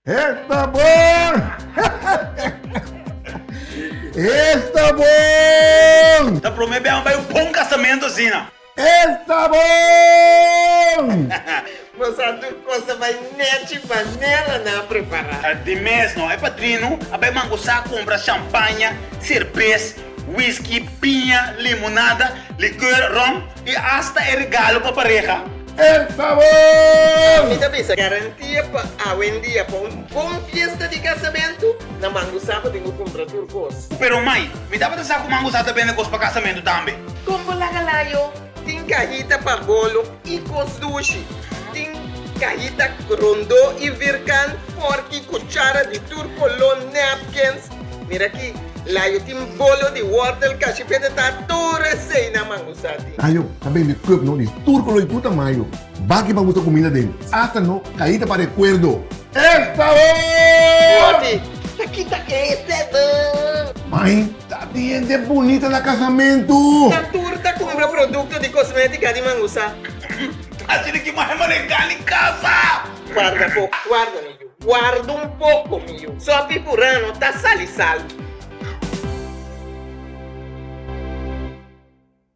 Esta bon! Esta bon! Ta prome biaha bai un bon casamento asina. Esta bon! Bo sa tur cos a bai nechi manera nan a prepara. Di mes no, e padrino a bai mango sa cumpra champaña, cerbes, whisky, piña, limonada, liqueur, rom y hasta e regalo pa pareha. Esta bon! Mi ta bisa garantia pa awendia pa un bon fiesta di casamentu, na Mango Sa bo tin cu cumpra tur cos. Pero mai, mi tabata sa cu Mango Sa ta bende cos pa casamentu tambe. Con bo laga layo? Tin cahita pa bolo y cos dushi. Tin cahita rondó y virkan, forki, cuchara di tur coló, napkins. Mira aki, layo tin bolo di wortel, kashipete ta tur esei na mangusa tin. Layo ta bende cup no di tur color y tur tamayo. Baki pa gusta cuminda den. Hasta no caita pa recuerdo. Esta bon! Woti, ta kita ese bon! Mai, ta tin hende bunita na casamentu! Ta tur ta cumpra producto di cosmetica di mangusa. Asina ki mai manera gani casa! Guarda poco, guarda mi yu. Guarda un poco, mi yu. Sopi purano ta sali sal.